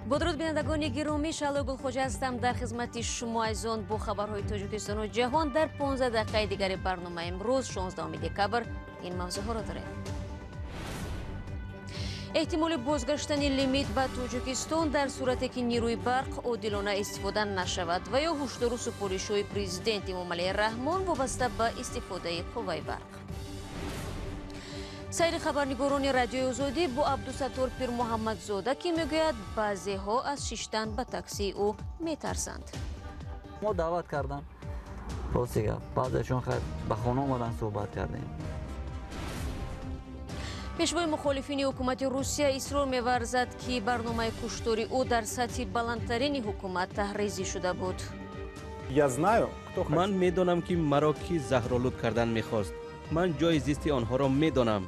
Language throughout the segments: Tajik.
Бо дуруд, бинандагони гиромӣ, Шаҳло Гулхоҷа ҳастам дар хизмати шумо азизон бо хабарҳои Тоҷикистону ҷаҳон. Дар 15 дақиқаи дигари барнома имрӯз, 16 декабр, ин мавзӯъҳоро дорем. Эҳтимоли бозгаштани лимит ба Тоҷикистон дар сурате ки нерӯи барқ одилона истифода нашавад ва ё ҳушдору супоришҳои президент Эмомалӣ Раҳмон вобаста ба истифодаи қувваи барқ. Сайри хабарнигорони Радиои Озодӣ бо Абдусаттор Пирмуҳаммадзода, ки мегӯяд, баъзеҳо аз шиштан ба таксии ӯ метарсанд. Мо даъват кардам, рости гап, баъзеашон хайр ба хона омадан, суҳбат кардем. Пешвои мухолифини ҳукумати Русия исрор меварзад, ки барномаи куштори ӯ дар сатҳи баландтарини ҳукумат таҳризӣ шуда буд. Я знаю, кто Ман медонам, ки маро кӣ заҳролуд кардан мехост. Ман ҷои зисти онҳоро медонам.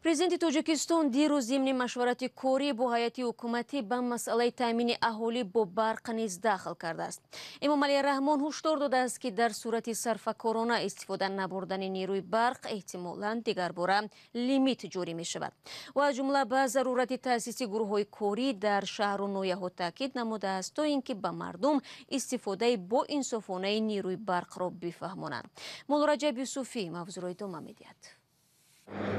Президенти Тоҷикистон дирӯз зимни машварати корӣ бо ҳайати ҳукуматӣ ба масъалаи таъмини аҳолӣ бо барқ низ дахл кардааст. Эмомалӣ Раҳмон ҳушдор додааст, ки дар сурати сарфакорона истифода набурдани нерӯи барқ эҳтимолан дигарбора лимит ҷорӣ мешавад ва аз ҷумла ба зарурати таъсиси гурӯҳҳои корӣ дар шаҳру ноҳияҳо таъкид намудааст, то ин ки ба мардум истифодаи боинсофонаи нерӯи барқро бифаҳмонанд. Муллораҷаб Юсуфӣ мавзӯъро идома медиҳад.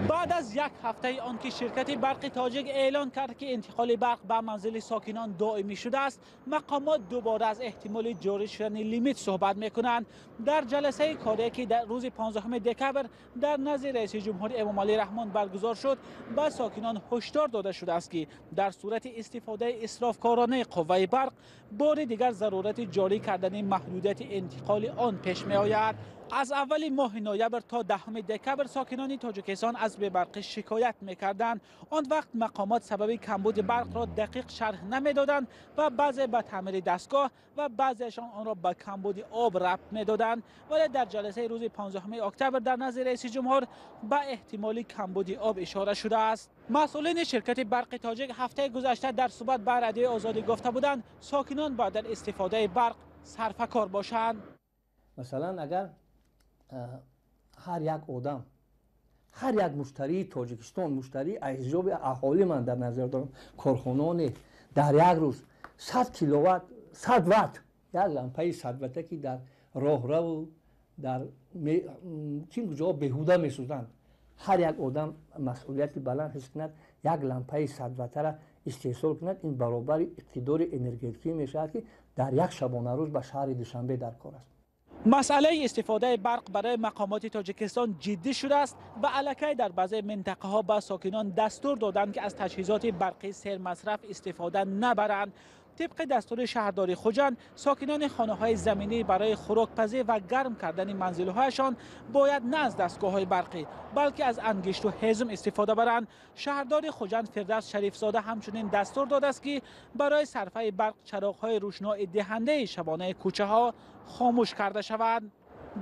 Баъд аз як ҳафтаи он ки ширкати барқи Тоҷик эълон кард, ки интиқоли барқ ба манзили сокинон доимӣ шудааст, мақомот дубора аз эҳтимоли ҷорӣ шудани лимит суҳбат мекунанд. Дар ҷаласаи корие, ки дар рӯзи 15 декабр дар назди раиси ҷумҳур Эмомалӣ Раҳмон баргузор шуд, ба сокинон ҳушдор дода шудааст, ки дар сурати истифодаи исрофкоронаи қувваи барқ бори дигар зарурати ҷорӣ кардани маҳдудияти интиқоли он пеш меояд. Аз аввали моҳи ноябр то 10 декабр сокинони Тоҷикистон аз бебарқӣ шикоят мекарданд. Он вақт мақомот сабаби камбуди барқро дақиқ шарҳ намедоданд ва баъзе ба таъмири дастгоҳ ва баъзеашон онро ба камбуди об рабт медоданд. Вале дар ҷаласаи рӯзи 15 октябр дар назди раиси ҷумҳур ба эҳтимоли камбуди об ишора шудааст. Масъулини ширкати барқи Тоҷик ҳафтаи гузашта дар суҳбат ба Радиои Озодӣ гуфта буданд, сокинон бояд дар истифодаи барқ сарфакор бошанд. Масалан, агар ҳар як одам, ҳар як муштарии Тоҷикистон, муштарии ҳисоби аҳолӣ ман дар назар дорам, корхонаоне, дар як рӯз 100 киловатт, 100 ватт, як лампаи 100 ватта, ки дар роҳраву дар чӣ ҷо беҳуда месӯзанд, ҳар як одам масъулияти баланд ҳис кунад, як лампаи 100 ваттара истеҳсол кунад, ин баробари иқтидори энергетикӣ мешавад, ки дар як шабонарӯз ба шаҳри Душанбе дар кор аст. Масъалаи истифодаи барқ барои мақомоти Тоҷикистон ҷиддӣ шудааст ва аллакай дар баъзе минтақаҳо ба сокинон дастур доданд, ки аз таҷҳизоти барқии сермасраф истифода набаранд. Тибқи дастури шаҳрдори Хуҷанд, сокинони хонаҳои заминӣ барои хӯрокпазӣ ва гарм кардани манзилҳояшон бояд на аз дастгоҳҳои барқӣ, балки аз ангишту ҳезум истифода баранд. Шаҳрдори Хуҷанд Фирдавс Шарифзода ҳамчунин дастур додааст, ки барои сарфаи барқ чароғҳои рӯшноидиҳандаи шабонаи кӯчаҳо хомӯш карда шаванд.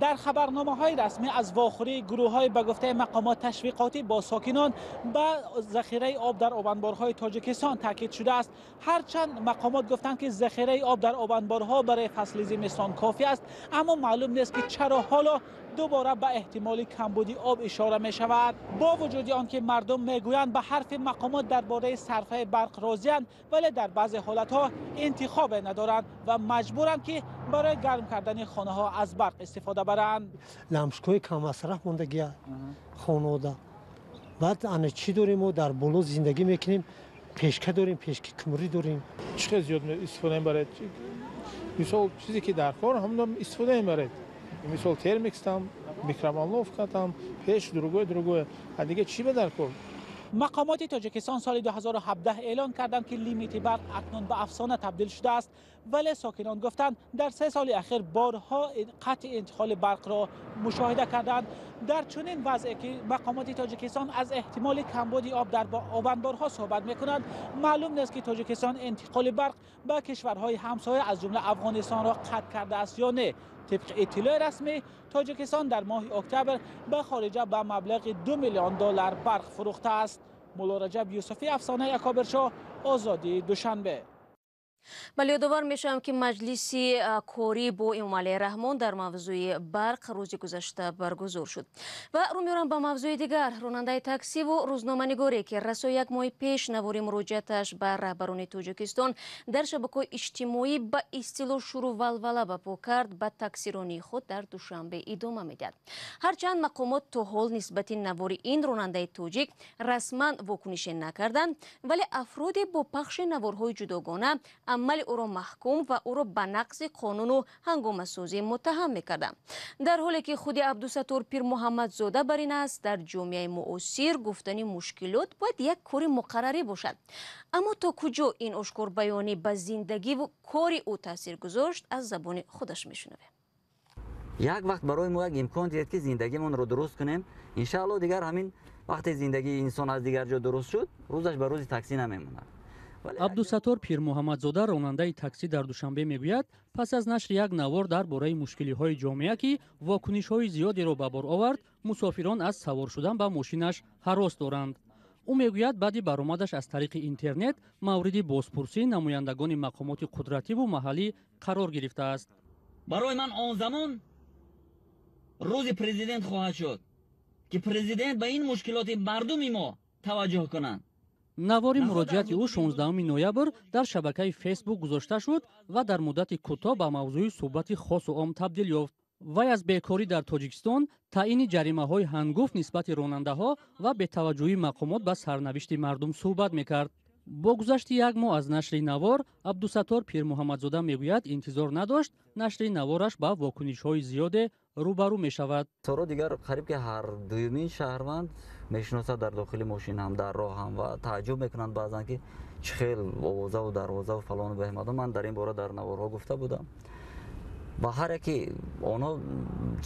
Дар хабарномаҳои расмӣ аз вохӯрии гурӯҳҳои ба гуфтаи мақомот ташвиқотӣ бо сокинон ба захираи об дар обанборҳои Тоҷикистон таъкид шудааст. Ҳарчанд мақомот гуфтанд, ки захираи об дар обанборҳо барои фасли зимистон кофӣ аст, аммо маълум нест, ки чаро ҳоло дубора ба эҳтимоли камбуди об ишора мешавад. Бо вуҷуди он ки мардум мегӯянд, ба ҳарфи мақомот дар бораи сарфаи барқ розианд, вале дар баъзе ҳолатҳо интихобе надоранд ва маҷбуранд, ки барои гарм кардани хонаҳо аз барқ истифода баранд. Лампочкаҳои каммасраф мондагия хонода. Баъд ана чӣ дорем? Мо дар боло зиндагӣ мекунем, печка дорем, печки кумрӣ дорем. Чӣ хел зиёд истифода мебаред? Мисол, чизе ки дар кор, ҳамон истифода мебаред. Мисол, термикс там, микроволновка там, пеш, другое, другое. А дига чӣ ба дар кор? Мақомоти Тоҷикистон соли 2017 эълон карданд, ки лимити барқ акнун ба афсона табдил шудааст, вале сокинон гуфтанд, дар 3 соли ахир борҳо қатъи интиқоли барқро мушоҳида карданд. Дар чунин вазъе ки мақомоти Тоҷикистон аз эҳтимоли камбуди об дар обанборҳо суҳбат мекунанд, маълум нест, ки Тоҷикистон интиқоли барқ ба кишварҳои ҳамсоя, аз ҷумла Афғонистонро қатъ кардааст ё не. Тибқи иттилои расмӣ, Тоҷикистон дар моҳи октябр ба хориҷа ба маблағи 2 миллион доллар барқ фурӯхтааст. Муллораҷаб Юсуфӣ, Афсонаи Акобиршоҳ, Озодӣ, Душанбе. Бале, ёдовар мешавам, ки маҷлиси корӣ бо Эмомалӣ Раҳмон дар мавзӯи барқ рӯзи гузашта баргузор шуд. Ва рӯ меорам ба мавзӯи дигар. Ронандаи таксиву рӯзноманигоре, ки расо як моҳи пеш навори муроҷиаташ ба раҳбарони Тоҷикистон дар шабакаҳои иҷтимоӣ ба истилоҳ шурӯъ валвала ба по кард, ба таксиронии худ дар Душанбе идома медиҳад. Ҳарчанд мақомот то ҳол нисбати навори ин ронандаи тоҷик расман вокунише накарданд, вале афроде бо пахши наворҳои ҷудогона амали ӯро маҳкум ва ӯро ба нақзи қонуну ҳангомасозӣ муттаҳам мекарданд. Дар ҳоле ки худи Абдусаттор Пирмуҳаммадзода бар ин аст, дар ҷомеаи муосир гуфтани мушкилот бояд як кори муқаррарӣ бошад. Аммо то куҷо ин ошкорбаёнӣ ба зиндагиву кори ӯ таъсир гузошт, аз забони худаш мешунавем. Як вақт барои мо як имкон диҳед, ки зиндагимонро дуруст кунем. Иншаалло, дигар ҳамин вақте зиндагии инсон аз дигар ҷо дуруст шуд, рӯзаш ба рӯзи таксӣ намемонад. Абдусаттор Пирмуҳаммадзода, ронандаи таксӣ дар Душанбе, мегӯяд, пас аз нашри як навор дар бораи мушкилиҳои ҷомеа, ки вокунишҳои зиёдеро ба бор овард, мусофирон аз савор шудан ба мошинаш ҳарос доранд. Ӯ мегӯяд, баъди баромадаш аз тариқи интернет мавриди бозпурсии намояндагони мақомоти қудративу маҳаллӣ қарор гирифтааст. Барои ман он замон рӯзи президент хоҳад шуд, ки президент ба ин мушкилоти мардуми мо таваҷҷӯҳ кунанд. Навори муроҷиати ӯ 16 ноябр дар шабакаи Фейсбук гузошта шуд ва дар муддати кӯтоҳ ба мавзӯи суҳбати хосу ом табдил ёфт. Вай аз бекорӣ дар Тоҷикистон, таъини ҷаримаҳои ҳангуфт нисбати ронандаҳо ва бетаваҷҷӯҳии мақомот ба сарнавишти мардум суҳбат мекард. Бо гузашти як моҳ аз нашри навор, Абдусаттор Пирмуҳаммадзода мегӯяд, интизор надошт нашри навораш ба вокунишҳои зиёде рӯбарӯ мешавад. Соро дигар қариб ки ҳар дуюмин шаҳрванд мешиносад дар дохили мошин ҳам, дар роҳ ҳам, ва тааҷҷуб мекунанд баъзан, ки чӣ хел овозаву дарвозаву фалону беҳмадо. Ман дар ин бора дар наворҳо гуфта будам ва ҳар яке онҳо,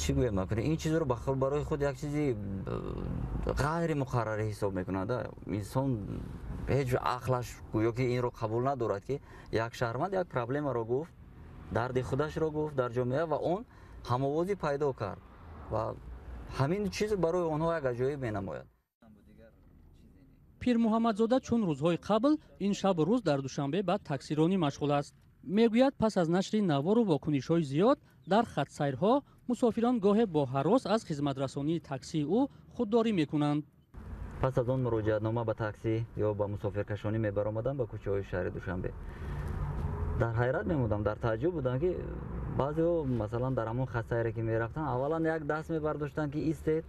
чӣ гӯям, ин чизро барои худ як чизи ғайри муқаррарӣ ҳисоб мекунад. Инсон ҳеҷ ақлаш гӯё ки инро қабул надорад, ки як шаҳрванд як проблемаро гуфт, дарди худашро гуфт дар ҷомеа ва он ҳамовозӣ пайдо кард, ва ҳамин чиз барои онҳо як аҷоиб менамояд. Пирмуҳаммадзода чун рӯзҳои қабл ин шабу рӯз дар Душанбе ба таксиронӣ машғул аст. Мегӯяд, пас аз нашри навору вокунишҳои зиёд дар хатсайрҳо, мусофирон гоҳе бо ҳарос аз хизматрасонии таксии ӯ худдорӣ мекунанд. Пас аз он муроҷиатнома ба таксӣ ё ба мусофиркашонӣ мебаромадам ба кӯчаҳои шаҳри Душанбе, дар ҳайрат мемондам, дар тааҷҷуб будам, ки баъзеҳо, масалан, дар ҳамон хатсайре ки мерафтанд, аввалан як даст мебардоштанд, ки истед.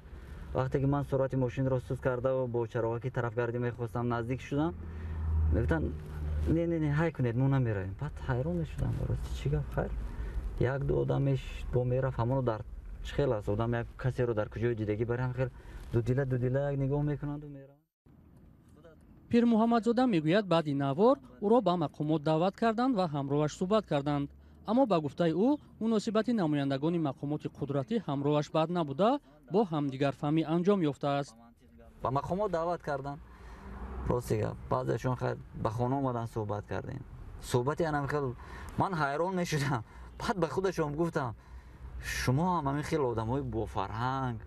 Вақте ки ман суръати мошинро суст кардаву бо чароғаки тарафгардӣ мехостам наздик шудам, мегуфтанд: «Не, не, не, ҳай кунед, мо намеравем». Баъд ҳайрон мешудам, рости чӣ гап? Хайр, як ду одам бо мерафт, ҳамоно дар чӣ хел аст, одам як касеро дар куҷои дидагӣ бари ҳам хел дудила дудила як нигоҳ мекунанду мераванд. Пирмуҳаммадзода мегӯяд, баъди навор ӯро ба мақомот даъват карданд ва ҳамроҳаш суҳбат карданд. Аммо ба гуфтаи ӯ, муносибати намояндагони мақомоти қудратӣ ҳамроҳаш бад набуда, бо ҳамдигарфаҳмӣ анҷом ёфтааст. Ба мақомот даъват карданд, рости гап, баъзеашон хайр ба хона омадан, суҳбат кардем. Суҳбати анам хел ман ҳайрон мешудам. Баъд ба худашон гуфтам: «Шумо ҳам ҳамин хел одамои бофарҳанг,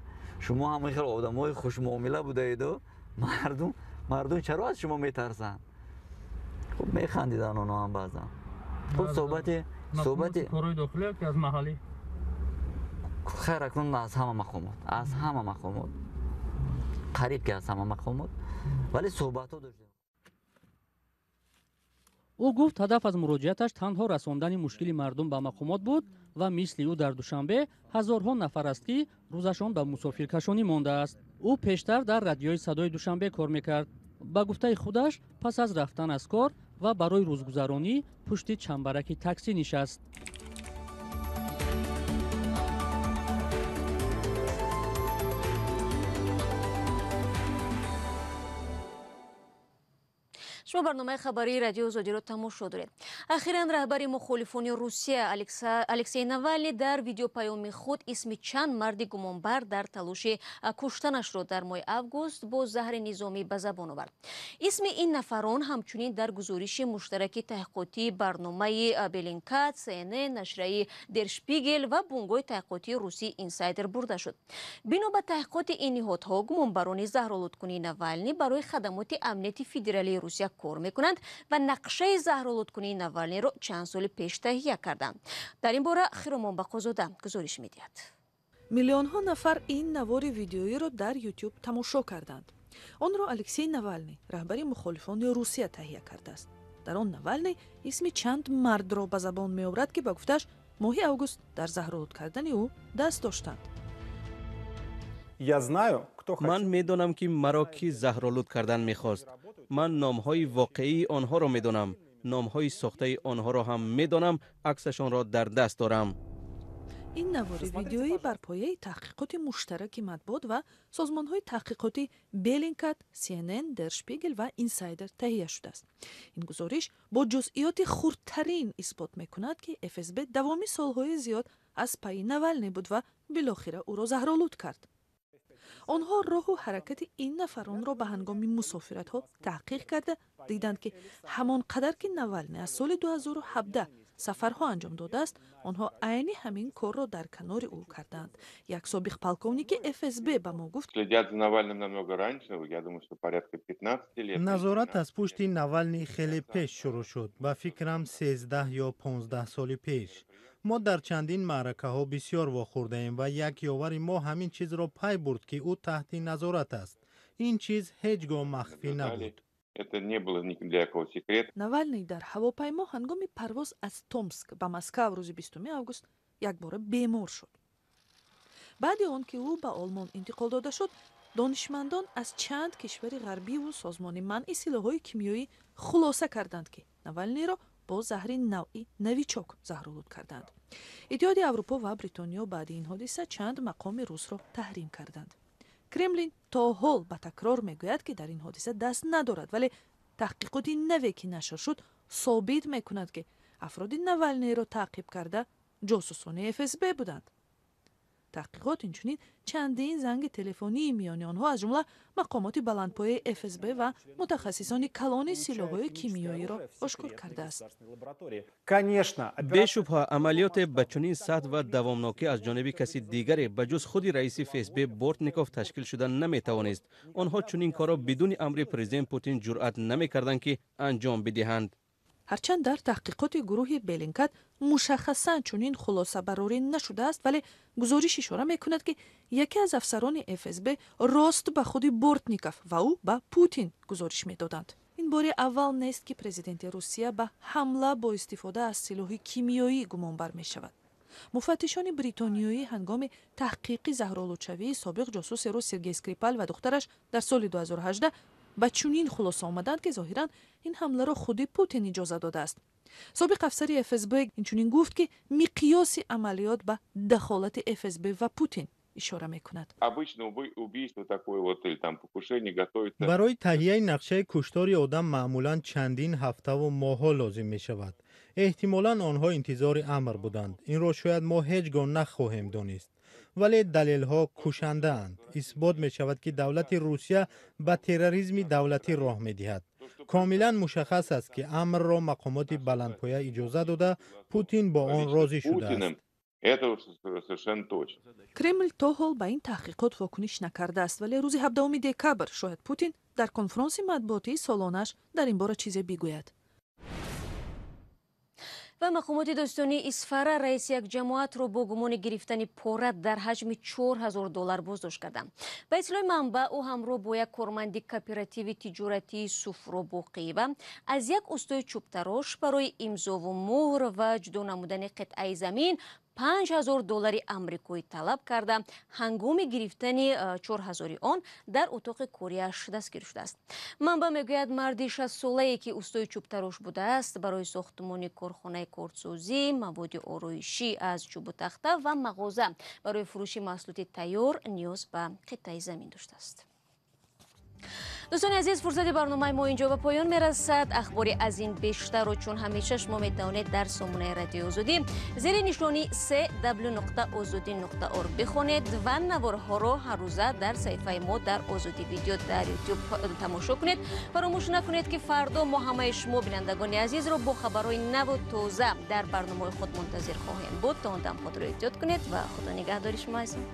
шумо ҳам ҳамин хел одамои хушмуомила будаеду мардум чаро аз шумо метарсанд?» Хуб, механдиданд онҳо ҳам баъзан. Хуб, суҳбати корҳои дохилӣ ки аз маҳаллӣ? Хайр, акнун аз ҳама мақомот, аз ҳама мақомот, қариб ки аз ҳама мақомот, вале суҳбатҳо доштем. Ӯ гуфт, ҳадаф аз муроҷиаташ танҳо расондани мушкили мардум ба мақомот буд ва мисли ӯ дар Душанбе ҳазорҳо нафар аст, ки рӯзашон ба мусофиркашонӣ мондааст. Ӯ пештар дар радиои Садои Душанбе кор мекард. Ба гуфтаи худаш, пас аз рафтан аз кор ва барои рӯзгузаронӣ пушти чамбараки таксӣ нишаст. Шумо барномаи хабарии Радиои Озодиро тамошо доред. Ахиран раҳбари мухолифони Русия Алексей Навални дар видеопаёми худ исми чанд марди гумонбар дар талоши куштанашро дар моҳи август бо заҳри низомӣ ба забон овард. Исми ин нафарон ҳамчунин дар гузориши муштараки таҳқиқотии барномаи Беллингкат, CNN, нашрияи Дер Шпигел ва бунгоҳи таҳқиқотии русии Инсайдер бурда шуд. Бино ба таҳқиқоти ин ниҳодҳо, гумонбарони заҳролудкунии Навални барои хадамоти амнияти федералии Русия кор мекунанд ва нақшаи заҳролудкунии Навалниро чанд соли пеш таҳия карданд. Дар ин бора Хиромон Бақозода гузориш медиҳад. Миллионҳо нафар ин навори видеоиро дар Ютуб тамошо карданд. Онро Алексей Навалный, раҳбари мухолифони Русия, таҳия кардааст. Дар он Навалный исми чанд мардро ба забон меоварад, ки ба гуфтааш моҳи август дар заҳролуд кардани ӯ даст доштанд. Я знаю, кто Ман медонам, ки маро кӣ заҳролуд кардан мехост. Ман номҳои воқеии онҳоро медонам, номҳои сохтаи онҳоро ҳам медонам, аксашонро дар даст дорам. Ин навори видеоӣ бар пояи таҳқиқоти муштараки матбуот ва созмонҳои таҳқиқотӣ Беллингкат, CNN, Дер Шпигел ва Инсайдер таҳия шудааст. Ин гузориш бо ҷузъиёти хурдтарин исбот мекунад, ки ФСБ давоми солҳои зиёд аз пайи Навалный буд ва билохира ӯро заҳролуд кард. Онҳо роҳу ҳаракати ин нафаронро ба ҳангоми мусофиратҳо таҳқиқ карда диданд, ки ҳамон қадар ки Навалный аз соли 2017 сафарҳо анҷом додааст, онҳо айни ҳамин корро дар канори ӯ карданд. Як собиқ полковники ФСБ ба мо гуфт: Следят за Навальным намного раньше, я думаю, что порядка 15 лет. Назорат аз пушти Навални хеле пеш шурӯъ шуд, ба фикрам, 13 ё 15 соли пеш. Мо дар чандин маъракаҳо бисёр вохӯрдаем ва як ёвари мо ҳамин чизро пай бурд, ки ӯ таҳти назорат аст. Ин чиз ҳеҷ гоҳ махфӣ набуд. Это не было ни для кого секрет. Навалный дар ҳавопаймо ҳангоми парвоз аз Томск ба Москав рӯзи 20 август якбора бемор шуд. Баъди он ки ӯ ба Олмон интиқол дода шуд, донишмандон аз чанд кишвари ғарбиву созмони манъи силоҳҳои кимиёӣ хулоса карданд, ки Навалниро бо заҳри навъи Новичок заҳролуд карданд. Иттиҳоди Аврупо ва Бритониё баъди ин ҳодиса чанд мақоми русро таҳрим карданд. Кремлин то ҳол ба такрор мегӯяд, ки дар ин ҳодиса даст надорад, вале таҳқиқоти наве, ки нашр шуд, собит мекунад, ки афроди Навалнийро таъқиб карда ҷосусони ФСБ буданд. Таҳқиқот инчунин чандин занги телефонии миёни онҳо, аз ҷумла мақомоти баландпояи ФСБ ва мутахассисони калони силоҳҳои кимиёиро ошкор кардааст. Конечно. Бешубҳа, амалиёте ба чунин сатҳ ва давомнокӣ аз ҷониби каси дигаре ба ҷуз худи раиси ФСБ Бортников ташкил шуда наметавонист. Онҳо чунин корро бидуни амри президент Путин ҷуръат намекарданд, ки анҷом бидиҳанд. Ҳарчанд дар таҳқиқоти гурӯҳи Беллингкат мушаххасан чунин хулосабарорӣ нашудааст, вале гузориш ишора мекунад, ки яке аз афсарони ФСБ рост ба худи Бортников ва ӯ ба Путин гузориш медоданд. Ин бори аввал нест, ки президенти Русия ба ҳамла бо истифода аз силоҳи кимиёӣ гумонбар мешавад. Муфаттишони бритониёӣ ҳангоми таҳқиқи заҳролудшавии собиқ ҷосуси рус Сергей Скрипал ва духтараш дар соли 2018 ба чунин хулоса омаданд, ки зоҳиран ин ҳамларо худи Путин иҷоза додааст. Собиқ афсари ФСБ инчунин гуфт, ки миқёси амалиёт ба дахолати ФСБ ва Путин ишора мекунад. Обычно убийство такое вот или там покушение готовится. Барои таҳияи нақшаи куштори одам маъмулан чандин ҳафтаву моҳҳо лозим мешавад. Эҳтимолан, онҳо интизори амр буданд. Инро шояд мо ҳеҷ гоҳ нахоҳем донист, вале далелҳо кушандаанд. Исбот мешавад, ки давлати Русия ба терроризми давлатӣ роҳ медиҳад. Комилан мушаххас аст, ки амрро мақомоти баландпоя иҷоза дода, Путин бо он розӣ шудааст. Это совершенно точно. Кремл то ҳол ба ин таҳқиқот вокуниш накардааст, вале рӯзи 17 декабр шояд Путин дар конфронси матбуотии солонааш дар ин бора чизе бигӯяд. Ва мақомоти додситонии Исфара раиси як ҷамоатро бо гумони гирифтани пора дар ҳаҷми 4000 доллар боздошт карданд. Ба иттилои манбаъ, ӯ ҳамроҳ бо як корманди кооперативи тиҷоратии Суфробоқиева аз як устои чӯбтарош барои имзову муҳр ва ҷудо намудани қитъаи замин 5000 доллари амрикоӣ талаб карда, ҳангоми гирифтани 4000-и он дар утоқи кориаш дастгир шудааст. Манбаъ мегӯяд, марди 60-солае, ки устои чӯбтарош будааст, барои сохтмони корхонаи кордсозӣ, маводи ороишӣ аз чӯбу тахта ва мағоза барои фурӯши маҳсулоти тайёр ниёз ба қитъаи замин доштааст. Дӯстони азиз, фурсати барномаи мо инҷо ба поён мерасад. Ахбори аз ин бештарро, чун ҳамеша, шумо метавонед дар сомонаи Радиои Озодӣ зери нишони cw.ozodi.org бихонед ва наворҳоро ҳаррӯза дар саҳифаи мо дар Озодӣ Видео дар Ютуб тамошо кунед. Фаромӯш накунед, ки фардо мо ҳамаи шумо, бинандагони азизро, бо хабарҳои наву тоза дар барномаҳои худ мунтазир хоҳем буд. То он дам худро эҳтиёт кунед ва Худо нигаҳдори шумо, азизон.